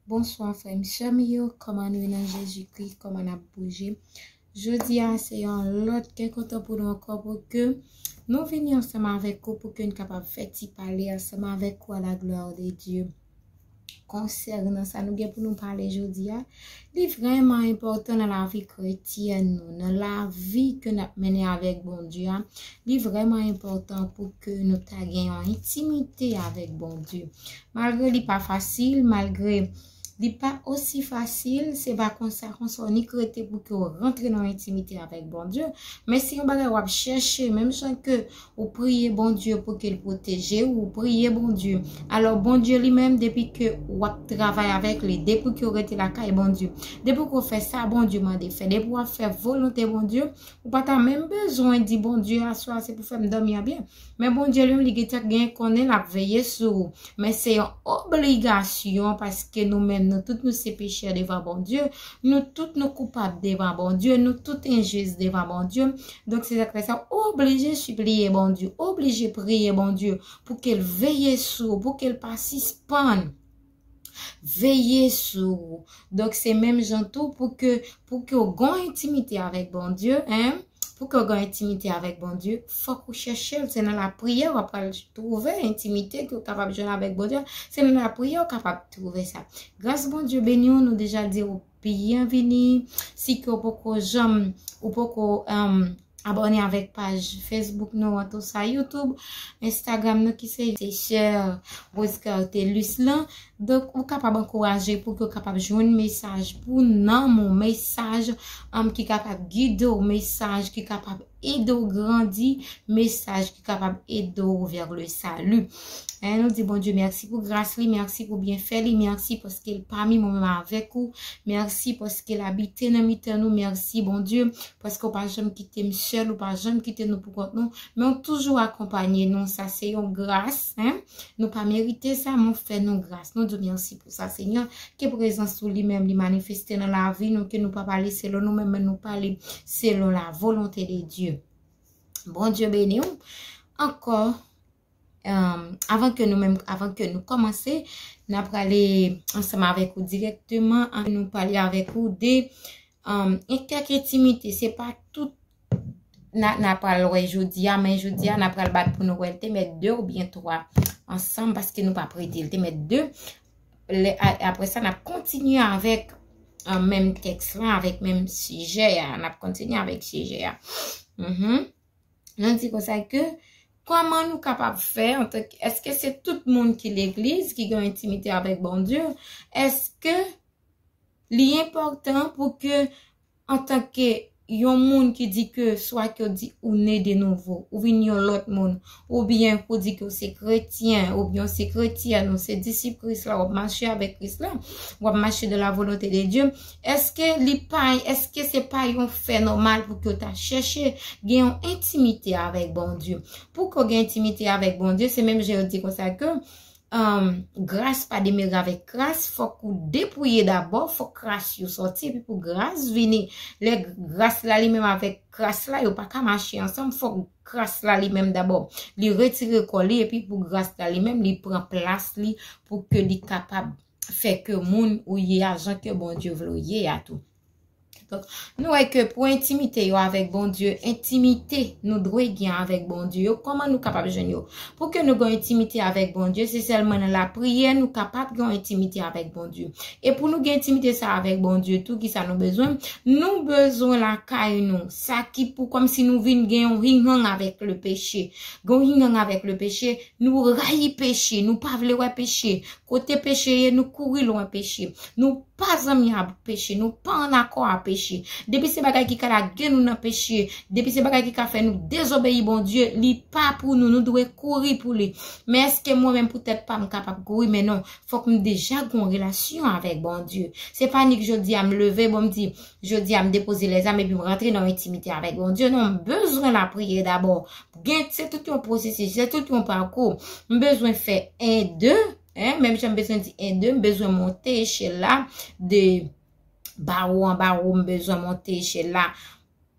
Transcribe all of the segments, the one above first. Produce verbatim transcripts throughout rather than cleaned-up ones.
Bonswa frè m, sè m yo, kòman nou ye nan Jezikri, kòman n ap bouje? Jodi a se yon lòt kè kontan pou nou ankò pou ke nou vini ansanm avèk ou, pou ke n kapab fè ti pale ansanm avèk ou à la gloire de Dieu. Konsènan sa nou gen pou nou pale jodi a, li vrèman enpòtan nan lavi kretyèn nou, nan lavi ke n ap mennen avèk Bondye a. Li vrèman enpòtan pou ke nou ta gen yon entimite avèk Bondye. Malgre li pa fasil, malgre li pa osi fasil, se pa konsa, konsa w nik rete pou ke w rantre nan yon entimite avèk Bondye. Men se yon bagay w ap chèche, menm jan ke ou priye Bondye pou ke l pwoteje w, ou priye Bondye. Alò, Bondye li menm, depi ke w ap travay avèk li, depi ke w rete lakay Bondye, depi ke w fè sa Bondye mande fè, depi w ap fè volonte Bondye, ou pa ta menm bezwen di Bondye, aswè a se pou fè m dòmi an byen. Men Bondye li menm, li gentan gen konnen l ap veye sou ou. Men se yon obligasyon paske nou menm, nou tout nou se pechè devan Bondye. Nou tout nou koupab devan Bondye. Nou tout enjis devan Bondye. Donk se sa k fè sa, ou oblije sipliye Bondye, ou oblije priye Bondye pou ke l veye sou ou, pou ke l pa sispann veye sou ou. Donk se menm jan tou pou ke, pou ke w gen yon entimite avèk Bondye, en, pou ke w gen yon entimite avèk Bondye, fòk ou chèche l. Se nan lapriyè w ap pral twouve entimite ke w kapab jwenn avèk Bondye. Se nan lapriyè w kapab twouve sa. Gras Bondye beni w, nou deja di w byenvini. Si ke w poko janm, ou poko, um, abòne avèk paj Facebook nou an, tou sa YouTube, Instagram nou ki se, se sè Rose Cartelus lan. Donk, ou kapab ankouraje pou ke w kapab jwenn mesaj pou nanm ou, mesaj, um, ki kapab gide w, mesaj ki kapab ede w grandi, mesaj ki kapab ede w vers le salut. En, nou di Bondye mèsi pou gras li, mèsi pou byenfè li, mèsi paske l pami mwen menm avèk ou, mèsi paske l abite nan mitan nou, mèsi Bondye, paske w pa janm kite m sèl, ou pa janm kite nou pou kont nou, men w toujou akonpanye nou, sa se yon gras, en, nou pa merite sa, men w fè nou gras, nou di w mèsi pou sa, Senyè, ke prezans ou li menm li manifeste nan lavi nou, ke nou pa pale selon nou menm, men nou pale selon la volonte de Dye. Bondye beni w ankò. Um, avan ke nou menm, avan ke nou kòmanse, n ap prale ansanm avèk ou dirèkteman, an nou pale avèk ou de, um, kèk entimite. Se pa tout n a, n a pral wè jodi a, men jodi a, n a pral bat pou nou wè l te mèt de oubyen twa ansanm, paske nou pa prete l te mèt de. Lè, a, apre sa, n ap kontinye avèk, uh, menm tèks la, avèk menm sijè a. N ap kontinye avèk sijè a. Mhm. Nou di konsa ke, kòman nou kapab fè antanke, èske se tout moun ki legliz ki gen entimite avèk Bondye? Èske li enpòtan pou ke, antanke yon moun ki di ke, swa ke w di ou ne de nouvo, ou vin yon lòt moun, oubyen pou w di ke w se kretyen, oubyen w se kretyèn, ou se disip Kris la, w ap mache avèk Kris la, w ap mache dans la volonté de Dieu, èske li pa, èske se pa yon fè nòmal pou ke w ta chèche gen yon entimite avèk Bondye? Pou ke w gen entimite avèk Bondye, se menm jan yo di konsa ke, um, gras pa demere avèk kras, fòk ou depouye dabò, fòk kras yo sòti, epi pou gras vini. Lè gras la li menm avèk kras la, yo pa ka mache ansanm, fòk kras la li menm dabò, li retire kò li, epi pou gras la li menm, li pran plas li pou ke li kapab fè ke moun ou ye a, jan ke Bondye vle w ye a tou. Donk, nou wè ke pou entimite yo avèk Bondye, entimite nou dwe gen avèk Bondye yo, kòman nou kapab jwenn yo? Pou ke nou gen entimite avèk Bondye, se sèlman nan lapriyè nou kapab gen entimite avèk Bondye. E pou nou gen entimite sa avèk Bondye tou, ki sa nou bezwen? Nou bezwen lakay nou. Sa ki pou, kòmsi nou vin gen yon hinghang avèk le peche. Gen yon hinghang avèk le peche, nou rayi peche, nou pa vle wè peche. Kote peche ye, nou kouri lwen peche. Nou pa zanmi a peche, nou pa an akò a peche. Depi se bagay ki ka lage nou nan peche, depi se bagay ki ka fè nou dezobeyi Bondye, li pa pou nou, nou dwe kouri pou li. Men èske mwen menm pou tèt pa m kapab kouri? Men non, fòk m deja gen yon relasyon avèk Bondye. Se pa nik jodi a m leve, bon m di, jodi a m depoze lèzam epi m rantre nan entimite avèk Bondye. Non, m bezwen lapriyè dabò. Gen, se tout yon pwosesis, se tout yon pakou. M bezwen fè en, de, en, menm jan m bezwen di en, de, m bezwen monte echèl la, de bawo an bawo, m bezwen monte echèl la.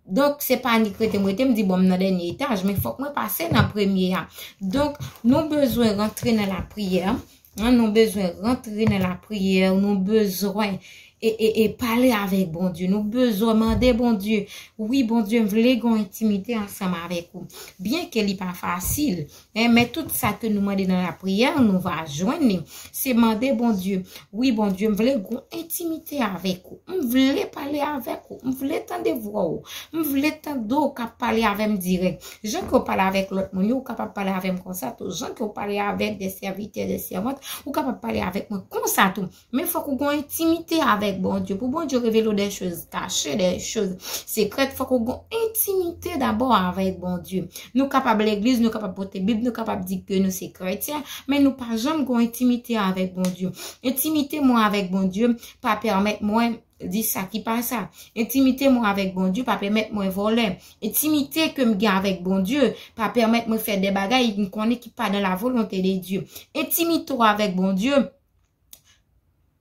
Donk, se pa nik rete m rete, m di, bon, m nan dènye etaj, men fòk mwen pase nan premye a. Donk, nou bezwen rantre nan lapriyè. Hein, nou bezwen rantre nan lapriyè, nou bezwen e, e, e pale avèk Bondye. Nou bezwen mande Bondye. Wi, Bondye, m vle gen yon entimite ansanm avèk ou. Byenke li pa fasil, hein, men tout sa ke nou mande nan lapriyè, nou va jwenn li. Se mande Bondye. Wi, Bondye, m vle gen yon entimite avèk ou. M vle pale avèk ou. M vle tande vwa w. M vle tande w k ap pale avè m dirèk. Jan ke w pale avèk lòt moun yo, ou kapab pale avè m konsa tou. Jan ke w pale avèk de sèvitè, de sèvant, ou kapab pale avèk mwen konsa tou. Men fòk ou gen yon entimite avèk Bondye. Pou Bondye revele w de choz kache, de choz sekrè, fòk ou gen yon entimite dabò avèk Bondye. Nou kapab legliz, nou kapab pote Bib, nou kapab di ke nou se kretyen, men nou pa janm gen yon entimite avèk Bondye. Entimite mwen avèk Bondye pa pèmèt mwen di sa ki pa sa. Entimite mwen avèk Bondye pa pèmèt mwen vòlè. Entimite ke m gen avèk Bondye pa pèmèt mwen fè de bagay m konnen ki pa nan la volonte de Dye. Entimite w avèk Bondye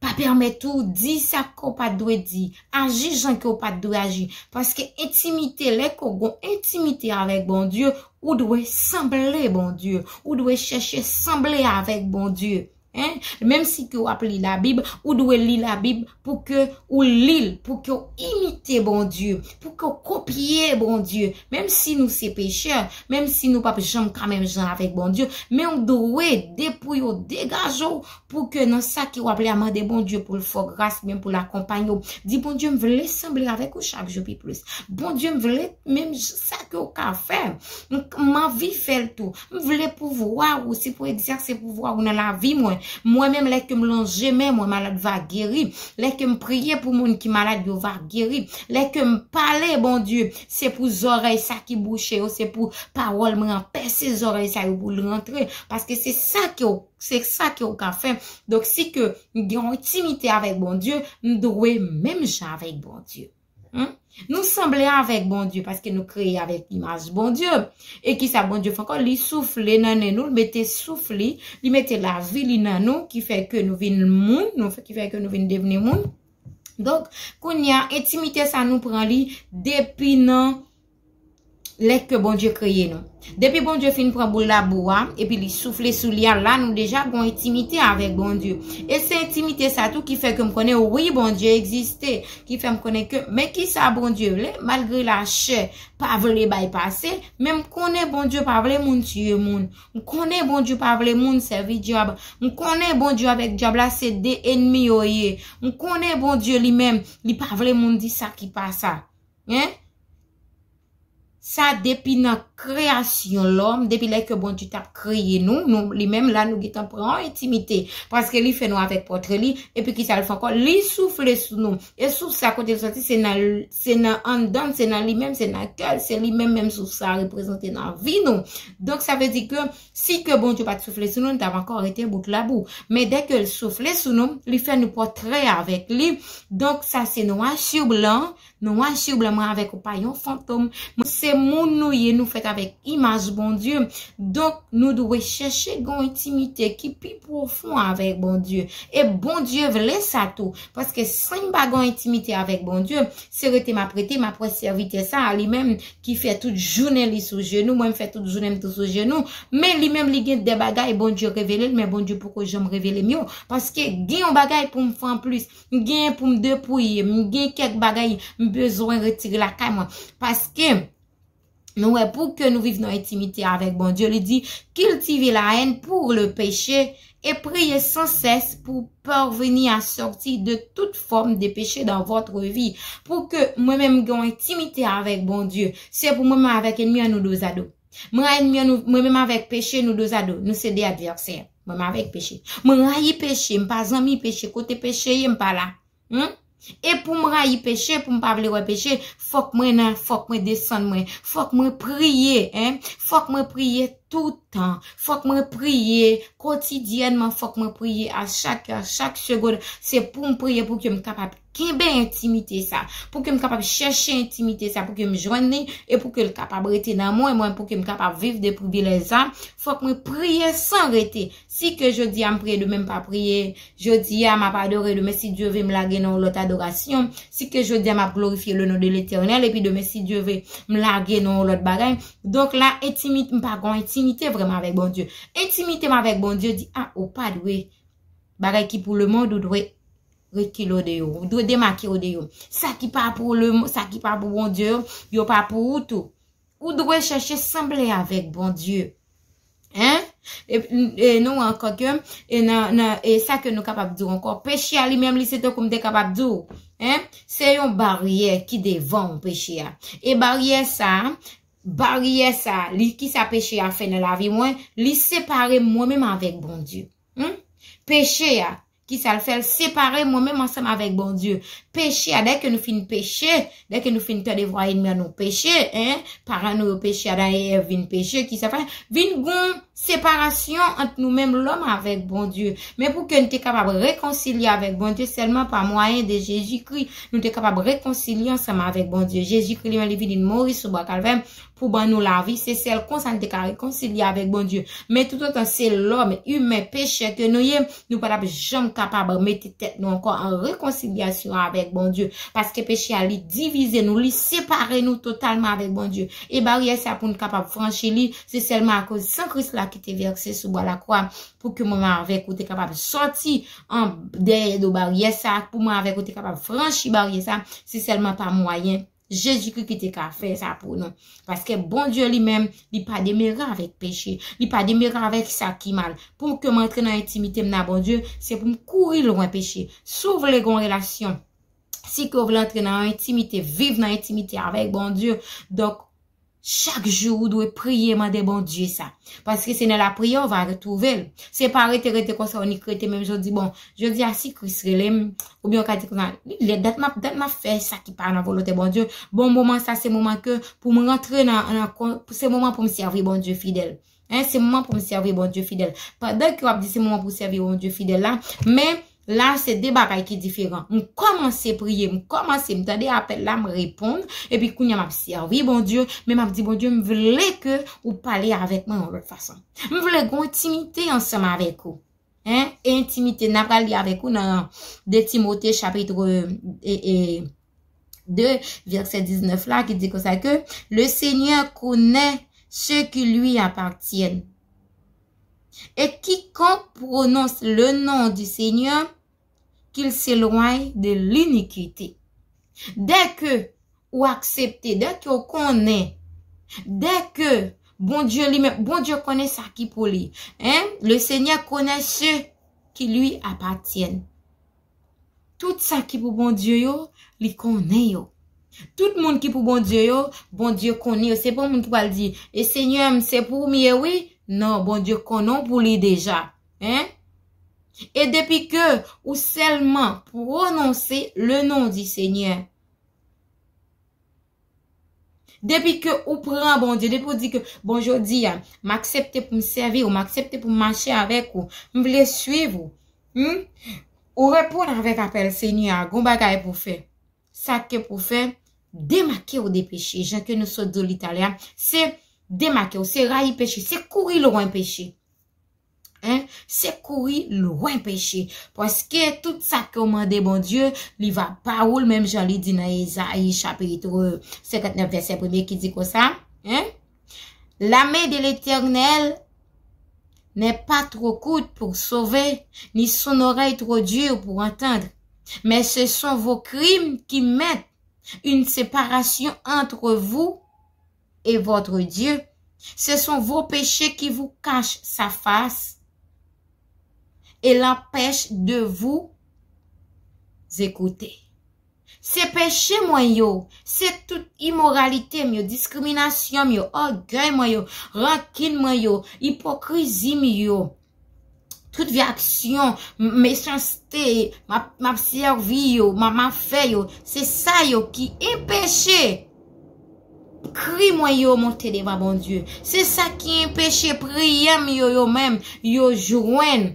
pa pèmèt ou di sa ke w pa t dwe di, aji jan ke w pa t dwe aji. Paske entimite, lè ke w gen entimite avèk Bondye, ou dwe sanble Bondye. Ou dwe chèche sanble avèk Bondye. Hein? Menm si ke w ap li Labib, ou dwe li Labib pou ke ou li l, pou ke w imite Bondye, pou ke w kopye Bondye. Menm si nou se pechè, menm si nou p ap janm ka menm jan avèk Bondye, men ou dwe depouye w, degaje w pou ke nan sa ke w ap li a, mande Bondye pou l fè w gras, men pou l akonpanye w. Di, Bondye, m vle sanble avèk ou chak jou pi plis. Bondye, m vle menm j- sa ke w ka fè. M, m anvi fè l tou. M vle pouvwa ou, si pou egzèse pouvwa ou nan lavi mwen. Mwen menm, lè ke m lonje men mwen, malad va geri. Lè ke m priye pou moun ki malad, yo va geri. Lè ke m pale, Bondye, se pou zòrèy sa ki bouche yo, se pou pawòl mwen an pèse zòrèy sa yo pou l rantre. Paske se sa ke w, se sa ke w ka fè. Donk, si ke m gen yon entimite avèk Bondye, m dwe menm jan avèk Bondye. Hmm? Nou sanble avèk Bondye paske nou kreye avèk imaj Bondye. E ki sa Bondye fè ankò? Li soufle nan nen nou, li mete souf li, li mete lavi li nan nou, ki fè ke nou vin moun, nou fè, ki fè ke nou vin devni moun. Donk, kounye a, entimite sa nou pran li depi nan lè ke Bondye kreye nou. Depi Bondye fin pran boul labou a, epi li soufle sou li a, la nou deja gon entimite avèk Bondye. E se entimite sa tou ki fè ke m konnen, wi, Bondye egziste, ki fè m konnen ke, men ki sa Bondye vle, malgre lachè pa vle bay pase, men m konnen Bondye pa vle moun tiye moun. M konnen Bondye pa vle moun sèvi dyab. M konnen Bondye avèk dyab la se de enmi yo ye. M konnen Bondye li menm, li pa vle moun di sa ki pa sa. Hein? Sa depi nan kreyasyon lòm, depi lè ke Bondye t ap kreye nou, nou, li menm la nou gentan pran yon entimite, paske li fè nou avèk pòtre li, epi ki sa l fè ankò? Li soufle sou nou. E souf sa kote l soti, se nan, se nan anndan, se nan li menm, se nan kè l, se li menm, menm souf sa reprezante nan vi nou. Donk, sa vle di ke si ke Bondye pa t soufle sou nou, nou t ap ankò rete bout labou. Men dè ke l soufle sou nou, li fè nou pòtre avèk li. Donk, sa se nwa sou blan, nwa sou blan, mwen avèk ou pa yon fantom. Mwen, se moun nou ye, nou fèt avèk imaj Bondye. Donk, nou dwe chèche gen yon entimite ki pi pwofon avèk Bondye. E Bondye vle sa tou. Paske si m pa gen yon entimite avèk Bondye, se rete m ap rete, m ap wè sèvitè sa a li menm ki fè tout jounen li sou jenou, mwen m fè tout jounen m tou sou jenou. Men li menm li gen de bagay Bondye revele l, men Bondye poko janm revele m yo. Paske gen yon bagay pou m fè anplis. M gen pou m depouye, m gen kèk bagay m bezwen retire lakay mwen. Paske nou wè, pou ke nou viv nan entimite avèk Bondye, li di, cultivez la haine pour le péché et priez sans cesse pour parvenir à sortir de toute forme de péché dans votre vie. Pou ke mwen menm gen yon entimite avèk Bondye, se pou mwen menm avèk enmi an nou dozado. Mwen enmi an nou, mwen menm avèk peche nou dozado. Nou se de advèsè. Mwen menm avèk peche. Mwen rayi peche, m pa zanmi peche. Kote peche ye, m pa la. Hmm? E pou m rayi peche, pou m pa vle wè peche, fòk mwen nan, fòk mwen desann mwen, fòk mwen priye, hein? Fòk mwen priye toutan, fòk mwen priye kotidyènman, fòk mwen priye a chak, a chak segonn. Se pou m priye pou ke m kapab kenbe entimite sa, pou ke m kapab chèche entimite sa, pou ke m jwenn li, e pou ke l kapab rete nan mwen, mwen, pou ke m kapab viv de privilèj sa, fòk mwen priye san rete. Si ke jodi a m priye, demen m pa priye, jodi a m ap adore, demen si Dye vle m lage nan yon lòt adorasyon, si ke jodi a m ap glorifye le non de Letènèl, epi demen si Dye vle m lage nan yon lòt bagay. Donk la, entimite, m pa gen entimite vrèman avèk Bondye. Entimite m avèk Bondye di, a, ou pa dwe Bagay ki pou lemonn, ou dwe rekile w de yo. Ou dwe demake w de yo. Sa ki pa pou lemonn, sa ki pa pou Bondye yo, yo pa pou ou tou. Ou dwe chèche sanble avèk Bondye. Hein? E, e nou ankò ke, e nan, nan, e sa ke nou kapab di ankò. Peche a li menm, li se tankou m te kapab di w. Hein? Se yon baryè ki devan w, peche a. E baryè sa, baryè sa, li, kisa peche a fè nan lavi mwen? Li separe mwen menm avèk Bondye. Hmm? Peche a, kisa l fè? L separe mwen menm ansanm avèk Bondye. Peche a, dèke nou fin peche, dèke nou fin tande vwa ènmi an nou peche, hein? Paran nou yo peche, Adan e Èv vin peche, kisa fè? Vin gon separasyon ant nou menm lòm avèk Bondye. Men pou ke nou te kapab rekonsilye avèk Bondye sèlman pa mwayen de Jezikri, nou te kapab rekonsilye ansanm avèk Bondye. Jezikri li menm li vini mouri sou bwa Kalvè pou ban nou lavi. Se sèl konsa nou te ka rekonsilye avèk Bondye. Men toutotan se lòm, imen, pechè ke nou ye, nou pa t ap janm kapab mete tèt nou ankò an rekonsilyasyon avèk Bondye. Paske peche a li divize nou, li separe nou totalman avèk Bondye. E baryè sa pou nou kapab franchi li, se sèlman akoz san Kris la ki te vèse sou bwa lakwa, pou ke mwen avèk ou te kapab sòti an dèyè do baryè sa, pou mwen avèk ou te kapab franchi baryè sa, se sèlman pa mwayen Jezikri ki te ka fè sa pou nou. Paske Bondye li menm, li pa demere avèk peche. Li pa demere avèk sa ki mal. Pou ke m antre nan entimite m nan Bondye, se pou m kouri lwen peche. Si w vle gon relasyon, si ke w vle antre nan entimite, viv nan entimite avèk Bondye, donk, chak jou ou dwe priye, mande Bondye sa. Paske se nan lapriyè w va retwouve l. Se pa rete, rete konsa, ou nik rete menm jan w di, bon, jodi a si Kris rele m, oubyen w ka di konsa, li lè dat m ap, dat m ap fè sa ki pa nan volonte Bondye. Bon, moman sa se moman ke pou m rantre nan, nan kon-, se moman pou m sèvi Bondye fidèl. Hein, se moman pou m sèvi Bondye fidèl. Pandan ke w ap di se moman pou w sèvi Bondye fidèl la, men la se de bagay ki diferan. M kòmanse priye, m kòmanse, m tande apèl la, m reponn, epi kounye a m ap sèvi Bondye, men m ap di Bondye, m vle ke ou pale avèk mwen yon lòt fason. M vle gon entimite ansanm avèk ou. Hein? E entimite, n ap pral li avèk ou nan de Timote chapit, e, e, de, vèsè diznèf la, ki di konsa ke, le Seigneur connaît ceux qui lui appartiennent. Et quiconque prononce le nom du Seigneur, qu'il s'éloigne de l'iniquité. Dèke ou aksepte, dèke ou konnen, dèke Bondye li menm, Bondye konnen sa ki pou li. Hein? Le Seigneur connaît ceux qui lui appartiennent. Tout sa ki pou Bondye yo, li konnen yo. Tout moun ki pou Bondye yo, Bondye konnen yo. Se pa moun ki pral di, e Senyè m, se pou m ye wi. Non, Bondye konnen w pou li deja. Hein? E depi ke ou sèlman pwononse le nom du Seigneur, depi ke ou pran Bondye, depi ou di ke, bon, jodi a, m aksepte pou m sèvi w, m aksepte pou m mache avèk ou, m vle swiv ou. Hmm? Ou reponn avèk apèl Senyè a, gon bagay pou fè. Sa ke pou fè, demake w de peche. Jan ke nou sot di w li talè a, se demake w, se rayi peche, se kouri lwen peche. Hein? Se kouri lwen peche. Paske tout sa ke w mande Bondye, li va ba ou l, menm jan li di nan Ezayi chapit senkantnèf vèsè premye ki di konsa, hein? La main de l'Éternel n'est pas trop courte pour sauver, ni son oreille trop dure pour entendre. Mais ce sont vos crimes qui mettent une séparation entre vous et votre Dieu. Ce sont vos péchés qui vous cachent sa face et l'empêchent de vous écouter. Se peche mwen yo, se tout imoralite m yo, diskriminasyon m yo, ògèy mwen yo, rankin mwen yo, ipokrizi m yo, tout vye aksyon, m-, mechanste, m ap, m ap sèvi yo, m ap, m ap fè yo, se sa yo ki enpeche kri mwen yo monte devan Bondye. Se sa ki enpeche priyè m yo, yo menm, yo jwenn,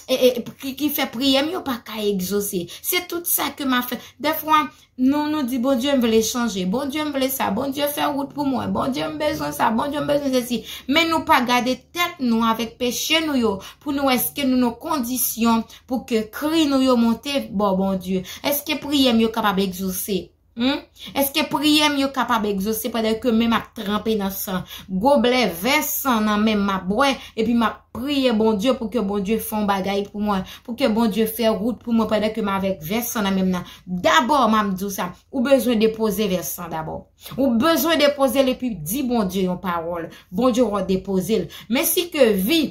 e, e, ki, ki fè priyè m yo pa ka egzose. Se tout sa ke m ap fè. Dèfwa, nou, nou di, Bondye, m vle chanje. Bondye, m vle sa. Bondye, fè wout pou mwen. Bondye, m bezwen sa. Bondye, m bezwen sesi. Men nou pa gade tèt nou avèk peche nou yo pou nou wè èske nou nan kondisyon pou ke kri nou yo monte bò Bondye. Èske priyè m yo kapab egzose? Hmm? Èske priyè m yo kapab egzose pandan ke men m ap tranpe nan san? Goblè vè san nan men m m ap bwè, epi m ap priye Bondye pou ke Bondye fè yon bagay pou mwen, pou ke Bondye fè wout pou mwen pandan ke m avèk vè san nan men m nan. Dabò, m ap di w sa, ou bezwen depoze vè san dabò. Ou bezwen depoze l epi di Bondye yon pawòl. Bondye wè w depoze l. Men si ke vi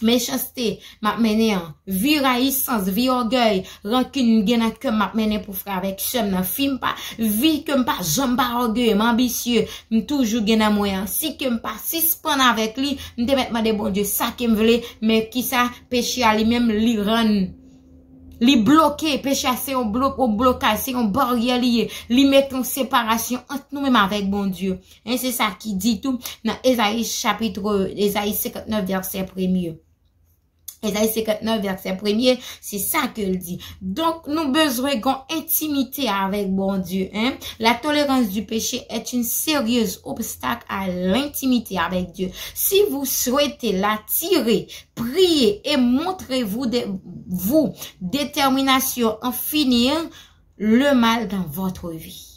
mechanste m ap mennen an, vi rayisans, vi ògèy, rankin m gen nan kè m m ap mennen pou frè avèk sè m nan, fi m pa, vi ke m pa janm pa ògeye, m anbisye, m toujou gen nan mwen an. Si ke m pa sispann avèk li, m te mèt mande Bondye sa ke m vle, men kisa peche a li menm li rann, li bloke, peche a se yon blo-, yon blokaj, se yon baryè li ye, li mete yon separasyon ant nou menm avèk Bondye. E se sa ki di tou nan Ezayi chapit, Ezayi senkantnèf vèsè premye. Ezayi senkantnèf vèsè premye, se sa ke l di. Donk, nou bezwen gon entimite avèk Bondye, hein? La tolérance du péché est une sérieuse obstacle à l'intimité avec Dieu. Si vous souhaitez l'attirer, priez et montrez-vous de, vous détermination en finir le mal dans votre vie.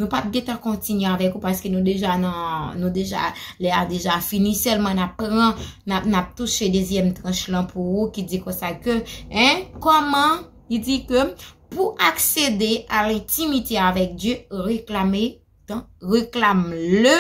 Nou p ap gentan kontinye avèk ou paske nou deja nan, nou deja, lè a deja fini. Sèlman n ap pran, n ap, n ap touche dezyèm tranch lan pou ou ki di konsa ke, hein, kòman, li di ke pou accéder à l'intimité avec Dieu, réclamez dans, réclame-le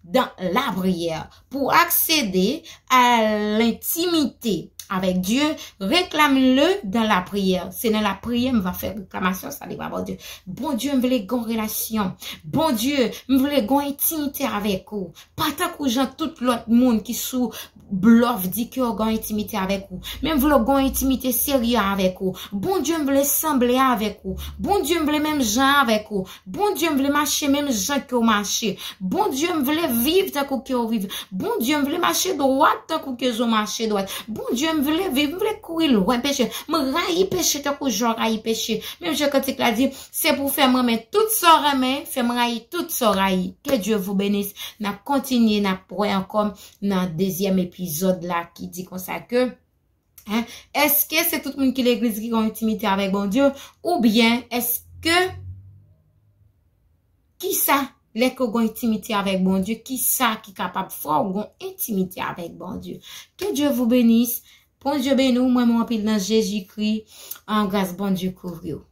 dans la prière. Pour accéder à l'intimité avec Dieu, réclame-le dans la prière. Se nan lapriyè m va fè reklamasyon sa devan Bondye. Bondye, m vle gon relasyon. Bondye, m vle gon entimite avèk ou. Pa tankou jan tout lòt moun ki sou blòf di ke yo gon entimite avèk ou. Men m vle gon entimite serye avèk ou. Bondye, m vle sanble avèk ou. Bondye, m vle menm jan avèk ou. Bondye, m vle mache menm jan ke w mache. Bondye, m vle viv tankou ke w viv. Bondye, m vle mache dwat tankou ke zon mache dwat. Bondye, m vle viv, m vle kouri lwen peche. M rayi peche tankou jan w rayi peche. Menm jan kantik la di, se pou fè m renmen tout sa w renmen, fè m rayi tout sa w rayi. Que Dieu vous bénisse. N ap kontinye, n ap wè ankò nan dezyèm epizòd la ki di konsa ke, hein, èske se tout moun ki legliz ki gen yon entimite avèk Bondye? Oubyen èske, kisa, lè ke w gen yon entimite avèk Bondye, kisa ki kapab fè w gen yon entimite avèk Bondye? Que Dieu vous bénisse. Bondye beni w, mwen mwen anpil nan Jezikri. An gras Bondye kouvri w.